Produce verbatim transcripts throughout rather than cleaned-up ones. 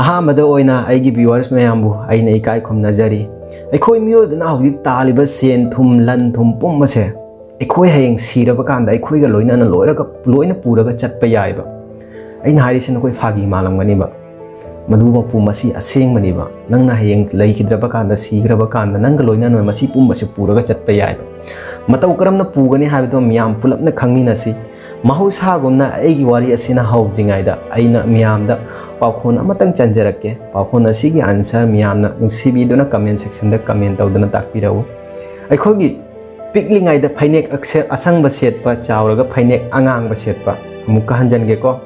ꯑꯍꯥꯟꯕꯗ ꯑꯣꯏꯅ ꯑꯩꯒꯤ viewers ꯃꯌꯥꯝꯕꯨ ꯑꯩꯅ ꯏꯀꯥꯏ ꯈꯨꯝꯅꯖꯔꯤ꯫ ꯑꯩꯈꯣꯏ ꯃꯤꯑꯣꯏꯕꯅ ꯍꯧꯖꯤꯛ ꯇꯥꯜꯂꯤꯕ ꯁꯦꯟ ꯊꯨꯝ, ꯂꯟ ꯊꯨꯝ ꯄꯨꯝꯕꯁꯦ ꯑꯩꯈꯣꯏ ꯍꯌꯦꯡ ꯁꯤꯔꯕ ꯀꯥꯟꯗ ꯑꯩꯈꯣꯏꯒ ꯂꯣꯏꯅꯅ ꯂꯣꯏꯔꯒ, ꯂꯣꯏꯅ ꯄꯨꯔꯒ ꯆꯠꯄ ꯌꯥꯏꯕ꯫ ꯑꯩꯅ ꯍꯥꯏꯔꯤꯁꯦ ꯅꯈꯣꯏ ꯐꯥꯒꯤ ꯃꯥꯜꯂꯝꯒꯅꯤꯕ, ꯃꯗꯨꯃꯛꯄꯨ ꯃꯁꯤ ꯑꯁꯦꯡꯕꯅꯤꯕ꯫ ꯅꯪꯅ ꯍꯌꯦꯡ ꯂꯩꯈꯤꯗ꯭ꯔꯕ ꯀꯥꯟꯗ, ꯁꯤꯈ꯭ꯔꯕ ꯀꯥꯟꯗ ꯅꯪꯒ ꯂꯣꯏꯅꯅ ꯃꯁꯤ ꯄꯨꯝꯕꯁꯦ ꯄꯨꯔꯒ ꯆꯠꯄ ꯌꯥꯏꯕ꯫ ꯃꯇꯧ ꯀꯔꯝꯅ ꯄꯨꯒꯅꯤ ꯍꯥꯏꯕꯗꯣ ꯃꯤꯌꯥꯝ ꯄꯨꯂꯞꯅ ꯈꯪꯃꯤꯟꯅꯁꯤ꯫ ꯃꯍꯧꯁꯥꯒꯨꯝꯅ ꯑꯩꯒꯤ ꯋꯥꯔꯤ ꯑꯁꯤꯅ ꯍꯧꯗ꯭ꯔꯤꯉꯩꯗ ꯑꯩꯅ ꯃꯤꯌꯥꯝꯗ ꯄꯥꯎꯈꯣꯟ ꯑꯃꯇꯪ ꯆꯟꯖꯔꯛꯀꯦ꯫ ꯄꯥꯎꯈꯣꯟ ꯑꯁꯤꯒꯤ answer ꯃꯤꯌꯥꯝꯅ ꯅꯨꯡꯁꯤꯕꯤꯗꯨꯅ comment sectionꯗ comment ꯇꯧꯗꯨꯅ ꯇꯥꯛꯄꯤꯔꯛꯎ꯫ ꯑꯩꯈꯣꯏꯒꯤ ꯄꯤꯛꯂꯤꯉꯩꯗ ꯐꯅꯦꯛ ꯑꯛꯁꯦ-, ꯑꯁꯪꯕ ꯁꯦꯠꯄ, ꯆꯥꯎꯔꯒ ꯐꯅꯦꯛ ꯑꯉꯥꯡꯕ ꯁꯦꯠꯄ꯫ ꯑꯃꯨꯛꯀ ꯍꯟꯖꯟꯒꯦꯀꯣ꯫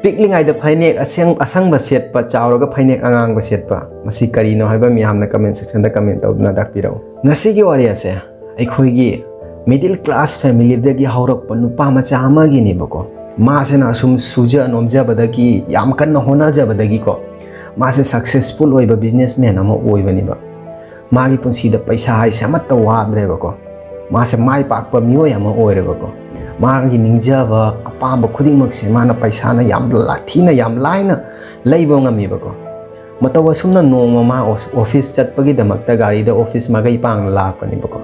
ꯄꯤꯛꯂꯤꯉꯩꯗ ꯐꯅꯦꯛ ꯑꯁꯦꯡ-, ꯑꯁꯪꯕ ꯁꯦꯠꯄ, ꯆꯥꯎꯔꯒ ꯐꯅꯦꯛ ꯑꯉꯥꯡꯕ ꯁꯦꯠꯄ꯫ ꯃꯁꯤ ꯀꯔꯤꯅꯣ ꯍꯥꯏꯕ ꯃꯤꯌꯥꯝꯅ comment sectionꯗ comment ꯇꯧꯗꯨꯅ ꯇꯥꯛꯄꯤꯔꯛꯎ꯫ ꯉꯁꯤꯒꯤ ꯋꯥꯔꯤ ꯑꯁꯦ ꯑꯩꯈꯣꯏꯒꯤ middle class familyꯗꯒꯤ ꯍꯧꯔꯛꯄ ꯅꯨꯄꯥ ꯃꯆꯥ ꯑꯃꯒꯤꯅꯦꯕꯀꯣ꯫ ꯃꯥꯁꯤꯅ ꯑꯁꯨꯝ ꯁꯨꯖ ꯅꯣꯝꯖꯕꯗꯒꯤ, ꯌꯥꯝ ꯀꯟꯅ ꯍꯣꯠꯅꯖꯕꯗꯒꯤꯀꯣ, ꯃꯥꯁꯦ successful ꯑꯣꯏꯕ businessman ꯑꯃ ꯑꯣꯏꯕꯅꯦꯕ꯫ ꯃꯥꯒꯤ ꯄꯨꯟꯁꯤꯗ ꯄꯩꯁꯥ ꯍꯥꯏꯁꯦ ꯑꯃꯠꯇ ꯋꯥꯗ꯭ꯔꯦꯕꯀꯣ꯫ ꯃꯥꯁꯦ ꯃꯥꯏ ꯄꯥꯛꯄ ꯃꯤꯑꯣꯏ ꯑꯃ ꯑꯣꯏꯔꯦꯕꯀꯣ꯫ ꯃꯥꯒꯤ ꯅꯤꯡꯖꯕ ꯑꯄꯥꯝꯕ ꯈꯨꯗꯤꯡꯃꯛꯁꯦ ꯃꯥꯅ ꯄꯩꯁꯥꯅ ꯌꯥꯝ ꯂꯥ-, ꯊꯤꯅ ꯌꯥꯝ ꯂꯥꯏꯅ ꯂꯩꯕ ꯉꯝꯃꯦꯕꯀꯣ꯫ ꯃꯇꯧ ꯑꯁꯨꯝꯅ ꯅꯣꯡꯃ ꯃꯥ ꯑꯣꯁ-, office ꯆꯠꯄꯒꯤꯗꯃꯛꯇ ꯒꯥꯔꯤꯗ office ꯃꯥꯏꯀꯩ ꯄꯥꯡꯅ ꯂꯥꯛꯄꯅꯦꯕꯀꯣ꯫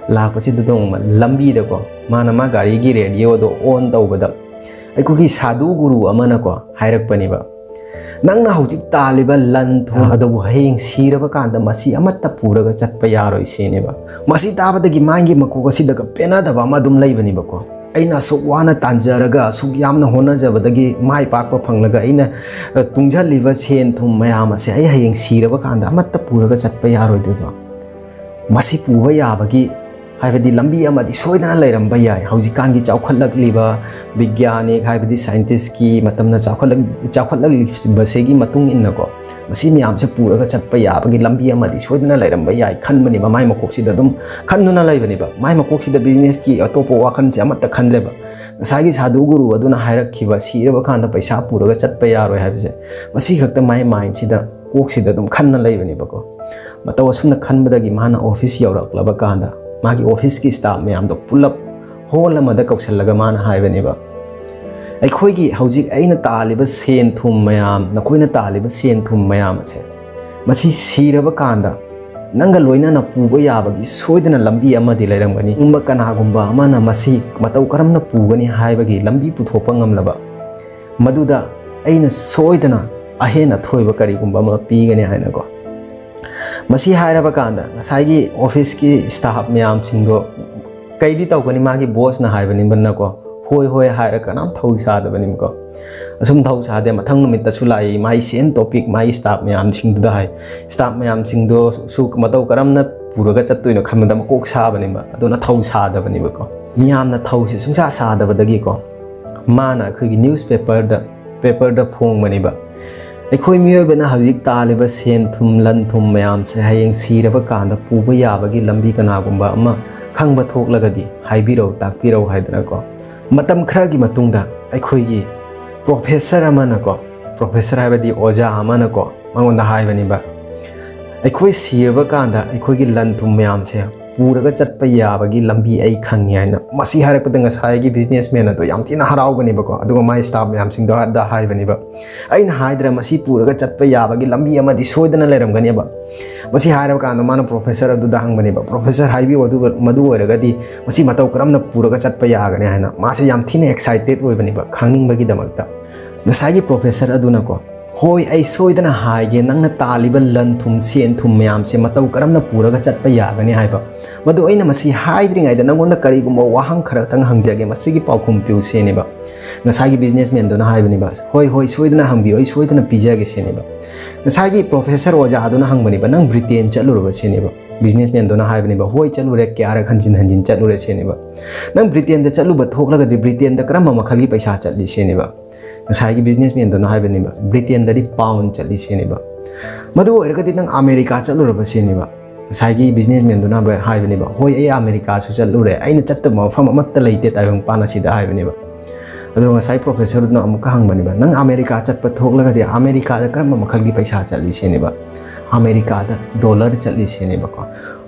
ꯂꯥꯛꯄꯁꯤꯗ ꯅꯣꯡꯃ ꯂꯝꯕꯤꯗꯀꯣ, ꯃꯥꯅ ꯃꯥ ꯒꯥꯔꯤꯒꯤ radioꯗꯣ on ꯇꯧꯕꯗ ꯑꯩꯈꯣꯏꯒꯤ ꯁꯥꯙꯨ ꯒꯨꯔꯨ ꯑꯃꯅꯀꯣ ꯍꯥꯏꯔꯛꯄꯅꯦꯕ, "ꯅꯪꯅ ꯍꯧꯖꯤꯛ ꯇꯥꯜꯂꯤꯕ ꯂꯟ ꯊꯨꯝ ꯑꯗꯨꯕꯨ ꯍꯌꯦꯡ ꯁꯤꯔꯕ ꯀꯥꯟꯗ ꯃꯁꯤ ꯑꯃꯠꯇ ꯄꯨꯔꯒ ꯆꯠꯄ ꯌꯥꯔꯣꯏ" ꯁꯤꯅꯦꯕ꯫ ꯃꯁꯤ ꯇꯥꯕꯗꯒꯤ ꯃꯥꯒꯤ ꯃꯀꯣꯛ ꯑꯁꯤꯗꯒ ꯄꯦꯟꯅꯗꯕ ꯑꯃ ꯑꯗꯨꯝ ꯂꯩꯕꯅꯦꯕꯀꯣ꯫ "ꯑꯩꯅ ꯑꯁꯨꯛ ꯋꯥꯅ ꯇꯥꯟꯖꯔꯒ, ꯑꯁꯨꯛ ꯌꯥꯝꯅ ꯍꯣꯠꯅꯖꯕꯗꯒꯤ ꯃꯥꯏ ꯄꯥꯛꯄ ꯐꯪꯂꯒ, ꯑꯩꯅ, ꯑ, ꯇꯨꯡꯁꯤꯜꯂꯤꯕ ꯁꯦꯟ ꯊꯨꯝ ꯃꯌꯥꯝ ꯑꯁꯦ ꯑꯩ ꯍꯌꯦꯡ ꯁꯤꯔꯕ ꯀꯥꯟꯗ ꯑꯃꯠꯇ ꯄꯨꯔꯒ ꯆꯠꯄ ꯌꯥꯔꯣꯏꯗꯣꯏꯕ꯫ ꯃꯁꯤ ꯄꯨꯕ ꯌꯥꯕꯒꯤ, ꯍꯥꯏꯕꯗꯤ, ꯂꯝꯕꯤ ꯑꯃꯗꯤ ꯁꯣꯏꯗꯅ ꯂꯩꯔꯝꯕ ꯌꯥꯏ꯫ ꯍꯧꯖꯤꯛꯀꯥꯟꯒꯤ ꯆꯥꯎꯈꯠꯂꯛꯂꯤꯕ ꯕꯤꯒ꯭ꯌꯥꯅꯤꯛ, ꯍꯥꯏꯕꯗꯤ scientistꯀꯤ ꯃꯇꯝꯅ ꯆꯥꯎꯈꯠꯂꯛ-, ꯆꯥꯎꯈꯠꯂꯛꯂꯤꯕꯁꯤꯒꯤ ꯃꯇꯨꯡ ꯏꯟꯅꯀꯣ, ꯃꯁꯤ ꯃꯌꯥꯝꯁꯦ ꯄꯨꯔꯒ ꯆꯠꯄ ꯌꯥꯕꯒꯤ ꯂꯝꯕꯤ ꯑꯃꯗꯤ ꯁꯣꯏꯗꯅ ꯂꯩꯔꯝꯕ ꯌꯥꯏ" ꯈꯟꯕꯅꯦꯕ꯫ ꯃꯥꯏ ꯃꯀꯣꯛꯁꯤꯗ ꯑꯗꯨꯝ ꯈꯟꯗꯨꯅ ꯂꯩꯕꯅꯦꯕ꯫ ꯃꯥꯏ ꯃꯀꯣꯛꯁꯤꯗ businessꯀꯤ ꯑꯇꯣꯞꯄ ꯋꯥꯈꯜꯁꯦ ꯑꯃꯠꯇ ꯈꯟꯗ꯭ꯔꯦꯕ꯫ ꯉꯁꯥꯏꯒꯤ ꯁꯥꯙꯨ ꯒꯨꯔꯨ ꯑꯗꯨꯅ ꯍꯥꯏꯔꯛꯈꯤꯕ, "ꯁꯤꯔꯕ ꯀꯥꯟꯗ ꯄꯩꯁꯥ ꯄꯨꯔꯒ ꯆꯠꯄ ꯌꯥꯔꯣꯏ" ꯍꯥꯏꯕꯁꯦ, ꯃꯁꯤ ꯈꯛꯇ ꯃꯥꯏ mindꯁꯤꯗ, ꯀꯣꯛꯁꯤꯗ ꯑꯗꯨꯝ ꯈꯟꯅ ꯂꯩꯕꯅꯦꯕꯀꯣ꯫ ꯃꯇꯧ ꯑꯁꯨꯝꯅ ꯈꯟꯕꯗꯒꯤ ꯃꯥꯅ office ꯌꯧꯔꯛꯂꯕ ꯀꯥꯟꯗ, ꯃꯥꯒꯤ officeꯀꯤ staff ꯃꯌꯥꯝꯗꯣ ꯄꯨꯂꯞ hall ꯑꯃꯗ ꯀꯧꯁꯜꯂꯒ ꯃꯥꯅ ꯍꯥꯏꯕꯅꯦꯕ, ꯑꯩꯈꯣꯏꯒꯤ ꯍꯧꯖꯤꯛ ꯑꯩꯅ ꯇꯥꯜꯂꯤꯕ ꯁꯦꯟ ꯊꯨꯝ ꯃꯌꯥꯝ, ꯅꯈꯣꯏꯅ ꯇꯥꯜꯂꯤꯕ ꯁꯦꯟ ꯊꯨꯝ ꯃꯌꯥꯝ ꯑꯁꯦ, ꯃꯁꯤ ꯁꯤꯔꯕ ꯀꯥꯟꯗ ꯅꯪꯒ ꯂꯣꯏꯅꯅ ꯄꯨꯕ ꯌꯥꯕꯒꯤ ꯁꯣꯏꯗꯅ ꯂꯝꯕꯤ ꯑꯃꯗꯤ ꯂꯩꯔꯝꯒꯅꯤ꯫ ꯀꯅꯥꯒꯨꯝꯕ ꯑꯃꯅ ꯃꯁꯤ ꯃꯇꯧ ꯀꯔꯝꯅ ꯄꯨꯒꯅꯤ ꯍꯥꯏꯕꯒꯤ ꯂꯝꯕꯤ ꯄꯨꯊꯣꯛꯄ ꯉꯝꯂꯕ, ꯃꯗꯨꯗ ꯑꯩꯅ ꯁꯣꯏꯗꯅ ꯑꯍꯦꯟ ꯑꯊꯣꯏꯕ ꯀꯔꯤꯒꯨꯝꯕ ꯑꯃ ꯄꯤꯒꯅꯤ ꯍꯥꯏꯅꯀꯣ꯫ ꯃꯁꯤ ꯍꯥꯏꯔꯕ ꯀꯥꯟꯗ ꯉꯁꯥꯏꯒꯤ ꯑꯣꯐꯤꯁꯀꯤ ꯁ꯭ꯇꯥꯐ ꯃꯌꯥꯝꯁꯤꯡꯗꯣ ꯀꯩꯗꯤ ꯇꯧꯒꯅꯤ? ꯃꯥꯒꯤ ꯕꯣꯁꯅ ꯍꯥꯏꯕꯅꯤꯅꯀꯣ, ꯍꯣꯏ ꯍꯣꯏ ꯍꯥꯏꯔ ꯀꯅꯥꯝ ꯊꯧ ꯁꯥꯗꯕꯅꯦꯕꯀꯣ꯫ ꯑꯁꯨꯝ ꯊꯧ ꯁꯥꯗꯦ꯫ ꯃꯊꯪ ꯅꯨꯃꯤꯠꯇꯁꯨ ꯂꯥꯛꯏ, ꯃꯥꯒꯤ ꯁꯦꯝ ꯇꯣꯄꯤꯛ, ꯃꯥꯒꯤ ꯁ꯭ꯇꯥꯐ ꯃꯌꯥꯝꯁꯤꯡꯗꯨꯗ ꯍꯥꯏ꯫ ꯁ꯭ꯇꯥꯐ ꯃꯌꯥꯝꯁꯤꯡꯗꯣꯁꯨ ꯃꯇꯧ ꯀꯔꯝꯅ ꯄꯨꯔꯒ ꯆꯠꯇꯣꯏꯅꯣ ꯈꯟꯕꯗ ꯃꯀꯣꯛ ꯁꯥꯕꯅꯦꯕ, ꯑꯗꯨꯅ ꯊꯧ ꯁꯥꯗꯕꯅꯦꯕꯀꯣ꯫ ꯃꯤꯌꯥꯝꯅ ꯊꯧꯁꯤ ꯁꯨꯡꯁꯥ ꯁꯥꯗꯕꯗꯒꯤꯀꯣ, ꯃꯥꯅ ꯑꯩꯈꯣꯏꯒꯤ ꯅ꯭ꯌꯨꯁ ꯄꯦꯄꯔꯗ, ꯄꯦꯄꯔꯗ ꯐꯣꯡꯕꯅꯦꯕ꯫ ꯑꯩꯈꯣꯏ ꯃꯤꯑꯣꯏꯕꯅ ꯍꯧꯖꯤꯛ ꯇꯥꯜꯂꯤꯕ ꯁꯦꯟ ꯊꯨꯝ, ꯂꯟ ꯊꯨꯝ ꯃꯌꯥꯝꯁꯦ ꯍꯌꯦꯡ ꯁꯤꯔꯕ ꯀꯥꯟꯗ ꯄꯨꯕ ꯌꯥꯕꯒꯤ ꯂꯝꯕꯤ ꯀꯅꯥꯒꯨꯝꯕ ꯑꯃ ꯈꯪꯕ ꯊꯣꯛꯂꯒꯗꯤ ꯍꯥꯏꯕꯤꯔꯧ, ꯇꯥꯛꯄꯤꯔꯧ ꯍꯥꯏꯗꯅꯀꯣ꯫ ꯃꯇꯝ ꯈꯔꯒꯤ ꯃꯇꯨꯡꯗ ꯑꯩꯈꯣꯏꯒꯤ ꯄ꯭ꯔꯣꯐꯦꯁꯔ ꯑꯃꯅꯀꯣ, ꯄ꯭ꯔꯣꯐꯦꯁꯔ ꯍꯥꯏꯕꯗꯤ ꯑꯣꯖꯥ ꯑꯃꯅꯀꯣ, ꯃꯉꯣꯟꯗ ꯍꯥꯏꯕꯅꯦꯕ, "ꯑꯩꯈꯣꯏ ꯁꯤꯔꯕ ꯀꯥꯟꯗ ꯑꯩꯈꯣꯏꯒꯤ ꯂꯟ ꯊꯨꯝ ꯃꯌꯥꯝꯁꯦ ꯄꯨꯔꯒ ꯆꯠꯄ ꯌꯥꯕꯒꯤ ꯂꯝꯕꯤ ꯑꯩ ꯈꯪꯉꯤ" ꯍꯥꯏꯅ꯫ ꯃꯁꯤ ꯍꯥꯏꯔꯛꯄꯗ ꯉꯁꯥꯏꯒꯤ ꯕꯤꯖꯤꯅꯦꯁꯃꯦꯟ ꯑꯗꯣ ꯌꯥꯝ ꯊꯤꯅ ꯍꯔꯥꯎꯕꯅꯦꯕꯀꯣ꯫ ꯑꯗꯨꯒ ꯃꯥꯏ ꯁ꯭ꯇꯥꯐ ꯃꯌꯥꯝꯁꯤꯡꯗꯣ ꯍꯥꯏꯕꯅꯦꯕ, "ꯑꯩꯅ ꯍꯥꯏꯗ꯭ꯔꯥ, ꯃꯁꯤ ꯄꯨꯔꯒ ꯆꯠꯄ ꯌꯥꯕꯒꯤ ꯂꯝꯕꯤ ꯑꯃꯗꯤ ꯁꯣꯏꯗꯅ ꯂꯩꯔꯝꯒꯅꯦꯕ"꯫ ꯃꯁꯤ ꯍꯥꯏꯔꯕ ꯀꯥꯟꯗ ꯃꯥꯅ ꯄ꯭ꯔꯣꯐꯦꯁꯔ ꯑꯗꯨꯗ ꯍꯪꯕꯅꯦꯕ, "ꯄ꯭ꯔꯣꯐꯦꯁꯔ, ꯍꯥꯏꯕꯤꯌꯨ, ꯑꯗꯨ, ꯃꯗꯨ ꯑꯣꯏꯔꯒꯗꯤ ꯃꯁꯤ ꯃꯇꯧ ꯀꯔꯝꯅ ꯄꯨꯔꯒ ꯆꯠꯄ ꯌꯥꯒꯅꯤ?" ꯍꯥꯏꯅ꯫ ꯃꯥꯁꯦ ꯌꯥꯝ ꯊꯤꯅ ꯑꯦꯛꯁꯥꯏꯇꯦꯠ ꯑꯣꯏꯕꯅꯦꯕ ꯈꯪꯅꯤꯡꯕꯒꯤꯗꯃꯛꯇ꯫ ꯉꯁꯥꯏꯒꯤ ꯄ꯭ꯔꯣꯐꯦꯁꯔ ꯑꯗꯨꯅꯀꯣ, "ꯍꯣꯏ, ꯑꯩ ꯁꯣꯏꯗꯅ ꯍꯥꯏꯒꯦ, ꯅꯪꯅ ꯇꯥꯜꯂꯤꯕ ꯂꯟ ꯊꯨꯝ, ꯁꯦꯟ ꯊꯨꯝ ꯃꯌꯥꯝꯁꯦ ꯃꯇꯧ ꯀꯔꯝꯅ ꯄꯨꯔꯒ ꯆꯠꯄ ꯌꯥꯒꯅꯤ ꯍꯥꯏꯕ꯫ ꯃꯗꯨ ꯑꯩꯅ ꯃꯁꯤ ꯍꯥꯏꯗ꯭ꯔꯤꯉꯩꯗ ꯅꯪꯉꯣꯟꯗ ꯀꯔꯤꯒꯨꯝꯕ ꯋꯥꯍꯪ ꯈꯔꯇꯪ ꯍꯪꯖꯒꯦ, ꯃꯁꯤꯒꯤ ꯄꯥꯎꯈꯨꯝ ꯄꯤꯌꯨ" ꯁꯤꯅꯦꯕ꯫ ꯉꯁꯥꯏꯒꯤ ꯕꯤꯖꯤꯅꯦꯁꯃꯦꯟꯗꯨꯅ ꯍꯥꯏꯕꯅꯦꯕ, "ꯍꯣꯏ, ꯍꯣꯏ, ꯁꯣꯏꯗꯅ ꯍꯪꯕꯤꯌꯨ, ꯑꯩ ꯁꯣꯏꯗꯅ ꯄꯤꯖꯒꯦ" ꯁꯤꯅꯦꯕ꯫ ꯉꯁꯥꯏꯒꯤ ꯄ꯭ꯔꯣꯐꯦꯁꯔ ꯑꯣꯖꯥꯗꯨꯅ ꯍꯪꯕꯅꯦꯕ, "ꯅꯪ ꯕ꯭ꯔꯤꯇꯦꯟ ꯆꯠꯂꯨꯔꯕ?" ꯁꯤꯅꯦꯕ꯫ ꯕꯤꯖꯤꯅꯦꯁꯃꯦꯟꯗꯨꯅ ꯍꯥꯏꯕꯅꯦꯕ, "ꯍꯣꯏ, ꯆꯠꯂꯨꯔꯦ, ꯀꯌꯥꯔꯛ ꯍꯟꯖꯤꯟ ꯍꯟꯖꯤꯟ ꯆꯠꯂꯨꯔꯦ" ꯁꯤꯅꯦꯕ꯫ "ꯅꯪ ꯕ꯭ꯔꯤꯇꯦꯟꯗ ꯆꯠꯂꯨꯕ ꯊꯣꯛꯂꯒꯗꯤ ꯕ꯭ꯔꯤꯇꯦꯟꯗ ꯀꯔꯝꯕ ꯃꯈꯜꯒꯤ ꯄꯩꯁꯥ ꯆꯠꯂꯤ?" ꯁꯤꯅꯦꯕ꯫ ꯉꯁꯥꯏꯒꯤ ꯕꯤꯖꯤꯅꯦꯁꯃꯦꯟꯗꯨꯅ ꯍꯥꯏꯕꯅꯦꯕ, "ꯕ꯭ꯔꯤꯇꯦꯟꯗꯗꯤ ꯄꯥꯎꯟ ꯆꯠꯂꯤ" ꯁꯤꯅꯦꯕ꯫ "ꯃꯗꯨ ꯑꯣꯏꯔꯒꯗꯤ ꯅꯪ ꯑꯃꯦꯔꯤꯀꯥ ꯆꯠꯂꯨꯔꯕ?" ꯁꯤꯅꯦꯕ꯫ ꯉꯁꯥꯏꯒꯤ ꯕꯤꯖꯤꯅꯦꯁꯃꯦꯟꯗꯨꯅ ꯍꯥꯏꯕꯅꯦꯕ, "ꯍꯣꯏ, ꯑꯩ ꯑꯃꯦꯔꯤꯀꯥꯁꯨ ꯆꯠꯂꯨꯔꯦ, ꯑꯩꯅ ꯆꯠꯇꯕ ꯃꯐꯝ ꯑꯃꯠꯇ ꯂꯩꯇꯦ" ꯇꯥꯏꯕꯪꯄꯥꯟ ꯑꯁꯤꯗ ꯍꯥꯏꯕꯅꯦꯕ꯫ ꯑꯗꯣ ꯉꯁꯥꯏ ꯄ꯭ꯔꯣꯐꯦꯁꯔꯗꯨꯅ ꯑꯃꯨꯛꯀ ꯍꯪꯕꯅꯦꯕ, "ꯅꯪ ꯑꯃꯦꯔꯤꯀꯥ ꯆꯠꯄ ꯊꯣꯛꯂꯒꯗꯤ ꯑꯃꯦꯔꯤꯀꯥꯗ ꯀꯔꯝꯕ ꯃꯈꯜꯒꯤ ꯄꯩꯁꯥ ꯆꯠꯂꯤ?" ꯁꯤꯅꯦꯕ꯫ "ꯑꯃꯦꯔꯤꯀꯥꯗ ꯗꯣꯂꯔ ꯆꯠꯂꯤ" ꯁꯤꯅꯦꯕꯀꯣ꯫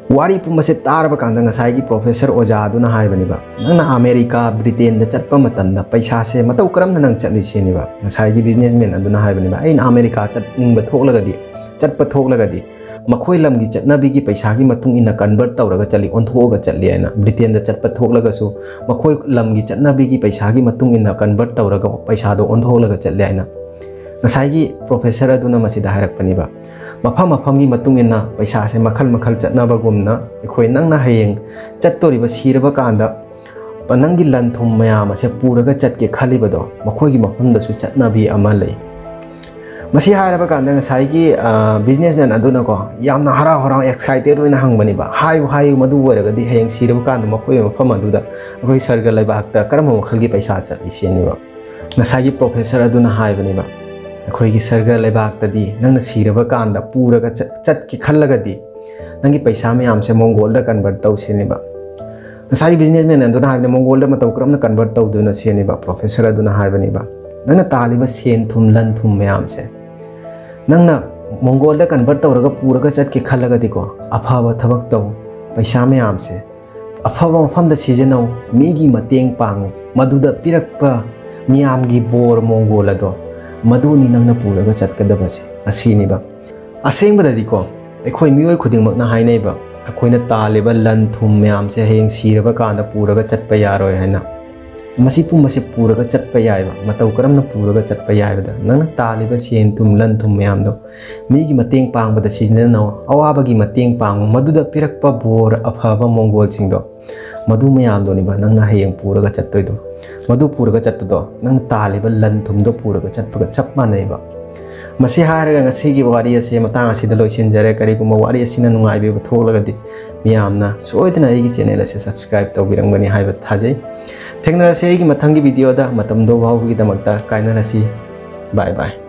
ꯋꯥꯔꯤ ꯄꯨꯝꯕꯁꯦ ꯇꯥꯔꯕ ꯀꯥꯟꯗ ꯉꯁꯥꯏꯒꯤ professor ꯑꯣꯖꯥ ꯑꯗꯨꯅ ꯍꯥꯏꯕꯅꯦꯕ, "ꯅꯪꯅ ꯑꯃꯦꯔꯤꯀꯥ, ꯕ꯭ꯔꯤꯇꯦꯟꯗ ꯆꯠꯄ ꯃꯇꯝꯗ ꯄꯩꯁꯥꯁꯦ ꯃꯇꯧ ꯀꯔꯝꯅ ꯅꯪ ꯆꯠꯂꯤ?" ꯁꯤꯅꯦꯕ꯫ ꯉꯁꯥꯏꯒꯤ businessman ꯑꯗꯨꯅ ꯍꯥꯏꯕꯅꯦꯕ, "ꯑꯩꯅ ꯑꯃꯦꯔꯤꯀꯥ ꯆꯠꯅꯤꯡꯕ ꯊꯣꯛꯂꯒꯗꯤ, ꯆꯠꯄ ꯊꯣꯛꯂꯒꯗꯤ ꯃꯈꯣꯏ ꯂꯝꯒꯤ ꯆꯠꯅꯕꯤꯒꯤ ꯄꯩꯁꯥꯒꯤ ꯃꯇꯨꯡ ꯏꯟꯅ convert ꯇꯧꯔꯒ ꯆꯠꯂꯤ, ꯑꯣꯟꯊꯣꯛꯑꯒ ꯆꯠꯂꯤ" ꯍꯥꯏꯅ꯫ ꯕ꯭ꯔꯤꯇꯦꯟꯗ ꯆꯠꯄ ꯊꯣꯛꯂꯒꯁꯨ ꯃꯈꯣꯏ ꯂꯝꯒꯤ ꯆꯠꯅꯕꯤꯒꯤ ꯄꯩꯁꯥꯒꯤ ꯃꯇꯨꯡ ꯏꯟꯅ convert ꯇꯧꯔꯒ ꯄꯩꯁꯥꯗꯣ ꯑꯣꯟꯊꯣꯛꯂꯒ ꯆꯠꯂꯤ ꯍꯥꯏꯅ ꯉꯁꯥꯏꯒꯤ professor ꯑꯗꯨꯅ ꯃꯁꯤꯗ ꯍꯥꯏꯔꯛꯄꯅꯦꯕ꯫ ꯃꯐꯝ ꯃꯐꯝꯒꯤ ꯃꯇꯨꯡ ꯏꯟꯅ ꯄꯩꯁꯥꯁꯦ ꯃꯈꯜ ꯃꯈꯜ ꯆꯠꯅꯕꯒꯨꯝꯅ, ꯑꯩꯈꯣꯏ, ꯅꯪꯅ ꯍꯌꯦꯡ ꯆꯠꯇꯣꯔꯤꯕ, ꯁꯤꯔꯕ ꯀꯥꯟꯗ ꯅꯪꯒꯤ ꯂꯟ ꯊꯨꯝ ꯃꯌꯥꯝ ꯑꯁꯦ ꯄꯨꯔꯒ ꯆꯠꯀꯦ ꯈꯜꯂꯤꯕꯗꯣ, ꯃꯈꯣꯏꯒꯤ ꯃꯐꯝꯗꯁꯨ ꯆꯠꯅꯕꯤ ꯑꯃ ꯂꯩ꯫ ꯃꯁꯤ ꯍꯥꯏꯔꯕ ꯀꯥꯟꯗ ꯉꯁꯥꯏꯒꯤ, ꯑ, businessman ꯑꯗꯨꯅꯀꯣ, ꯌꯥꯝꯅ ꯍꯔꯥꯎ ꯍꯔꯥꯎ, excited ꯑꯣꯏꯅ ꯍꯪꯕꯅꯦꯕ, "ꯍꯥꯏꯌꯨ, ꯍꯥꯏꯌꯨ, ꯃꯗꯨ ꯑꯣꯏꯔꯒꯗꯤ ꯍꯌꯦꯡ ꯁꯤꯔꯕ ꯀꯥꯟꯗ ꯃꯈꯣꯏ ꯃꯐꯝ ꯑꯗꯨꯗ, ꯑꯩꯈꯣꯏ ꯁꯔꯒ ꯂꯩꯕꯥꯛꯇ ꯀꯔꯝꯕ ꯃꯈꯜꯒꯤ ꯄꯩꯁꯥ ꯆꯠꯂꯤ?" ꯁꯤꯅꯦꯕ꯫ ꯉꯁꯥꯏꯒꯤ professor ꯑꯗꯨꯅ ꯍꯥꯏꯕꯅꯦꯕ, "ꯑꯩꯈꯣꯏꯒꯤ ꯁꯔꯒ ꯂꯩꯕꯥꯛꯇꯗꯤ ꯅꯪꯅ ꯁꯤꯔꯕ ꯀꯥꯟꯗ ꯄꯨꯔꯒ ꯆꯠ-, ꯆꯠꯀꯦ ꯈꯜꯂꯒꯗꯤ ꯅꯪꯒꯤ ꯄꯩꯁꯥ ꯃꯌꯥꯝꯁꯦ ꯃꯣꯡꯒꯣꯜꯗ convert ꯇꯧ" ꯁꯤꯅꯦꯕ꯫ ꯉꯁꯥꯏꯒꯤ businessman ꯑꯗꯨꯅ ꯍꯥꯏꯕꯅꯦ, "ꯃꯣꯡꯒꯣꯜꯗ ꯃꯇꯧ ꯀꯔꯝꯅ convert ꯇꯧꯗꯣꯏꯅꯣ?" ꯁꯤꯅꯦꯕ꯫ Professor ꯑꯗꯨꯅ ꯍꯥꯏꯕꯅꯦꯕ, "ꯅꯪꯅ ꯇꯥꯜꯂꯤꯕ ꯁꯦꯟ ꯊꯨꯝ, ꯂꯟ ꯊꯨꯝ ꯃꯌꯥꯝꯁꯦ ꯅꯪꯅ ꯃꯣꯡꯒꯣꯜꯗ convert ꯇꯧꯔꯒ ꯄꯨꯔꯒ ꯆꯠꯀꯦ ꯈꯜꯂꯒꯗꯤꯀꯣ, ꯑꯐꯕ ꯊꯕꯛ ꯇꯧ, ꯄꯩꯁꯥ ꯃꯌꯥꯝꯁꯦ ꯑꯐꯕ ꯃꯐꯝꯗ ꯁꯤꯖꯤꯟꯅꯧ, ꯃꯤꯒꯤ ꯃꯇꯦꯡ ꯄꯥꯡꯉꯨ, ꯃꯗꯨꯗ ꯄꯤꯔꯛꯄ ꯃꯤꯌꯥꯝꯒꯤ ꯕꯣꯔ, ꯃꯣꯡꯒꯣꯜ ꯑꯗꯣ, ꯃꯗꯨꯅꯤ ꯅꯪꯅ ꯄꯨꯔꯒ ꯆꯠꯀꯗꯕꯁꯦ" ꯑꯁꯤꯅꯦꯕ꯫ ꯑꯁꯦꯡꯕꯗꯗꯤꯀꯣ, ꯑꯩꯈꯣꯏ ꯃꯤꯑꯣꯏ ꯈꯨꯗꯤꯡꯃꯛꯅ ꯍꯥꯏꯅꯩꯕ, ꯑꯩꯈꯣꯏꯅ ꯇꯥꯜꯂꯤꯕ ꯂꯟ ꯊꯨꯝ ꯃꯌꯥꯝꯁꯦ ꯍꯌꯦꯡ ꯁꯤꯔꯕ ꯀꯥꯟꯗ ꯄꯨꯔꯒ ꯆꯠꯄ ꯌꯥꯔꯣꯏ ꯍꯥꯏꯅ꯫ ꯃꯁꯤ ꯄꯨꯝꯕꯁꯦ ꯄꯨꯔꯒ ꯆꯠꯄ ꯌꯥꯏꯕ꯫ ꯃꯇꯧ ꯀꯔꯝꯅ ꯄꯨꯔꯒ ꯆꯠꯄ ꯌꯥꯏꯕꯗ, ꯅꯪꯅ ꯇꯥꯜꯂꯤꯕ ꯁꯦꯟ ꯊꯨꯝ, ꯂꯟ ꯊꯨꯝ ꯃꯌꯥꯝꯗꯣ ꯃꯤꯒꯤ ꯃꯇꯦꯡ ꯄꯥꯡꯕꯗ ꯁꯤꯖꯤꯟꯅꯧ, ꯑꯋꯥꯕꯒꯤ ꯃꯇꯦꯡ ꯄꯥꯡꯉꯨ, ꯃꯗꯨꯗ ꯄꯤꯔꯛꯄ ꯕꯣꯔ, ꯑꯐꯕ ꯃꯣꯡꯒꯣꯜꯁꯤꯡꯗꯣ, ꯃꯗꯨ ꯃꯌꯥꯝꯗꯨꯅꯦꯕ ꯅꯪꯅ ꯍꯌꯦꯡ ꯄꯨꯔꯒ ꯆꯠꯇꯣꯏꯗꯣ꯫ ꯃꯗꯨ ꯄꯨꯔꯒ ꯆꯠꯄꯗꯣ ꯅꯪꯅ ꯇꯥꯜꯂꯤꯕ ꯂꯟ ꯊꯨꯝꯗꯣ ꯄꯨꯔꯒ ꯆꯠꯄꯒ ꯆꯞ ꯃꯥꯟꯅꯩꯕ꯫ ꯃꯁꯤ ꯍꯥꯏꯔꯒ ꯉꯁꯤꯒꯤ ꯋꯥꯔꯤ ꯑꯁꯦ ꯃꯇꯥꯡ ꯑꯁꯤꯗ ꯂꯣꯏꯁꯤꯟꯖꯔꯦ꯫ ꯀꯔꯤꯒꯨꯝꯕ ꯋꯥꯔꯤ ꯑꯁꯤꯅ ꯅꯨꯡꯉꯥꯏꯕꯤꯕ ꯊꯣꯛꯂꯒꯗꯤ, ꯃꯤꯌꯥꯝꯅ ꯁꯣꯏꯗꯅ ꯑꯩꯒꯤ channel ꯑꯁꯤ subscribe ꯇꯧꯕꯤꯔꯝꯒꯅꯤ ꯍꯥꯏꯕ ꯊꯥꯖꯩ꯫ ꯊꯦꯡꯅꯔꯁꯤ ꯑꯩꯒꯤ ꯃꯊꯪꯒꯤ video ꯗ꯫ ꯃꯇꯝꯗꯣ ꯐꯥꯎꯕꯒꯤꯗꯃꯛꯇ ꯀꯥꯏꯅꯔꯁꯤ꯫ Bye bye꯫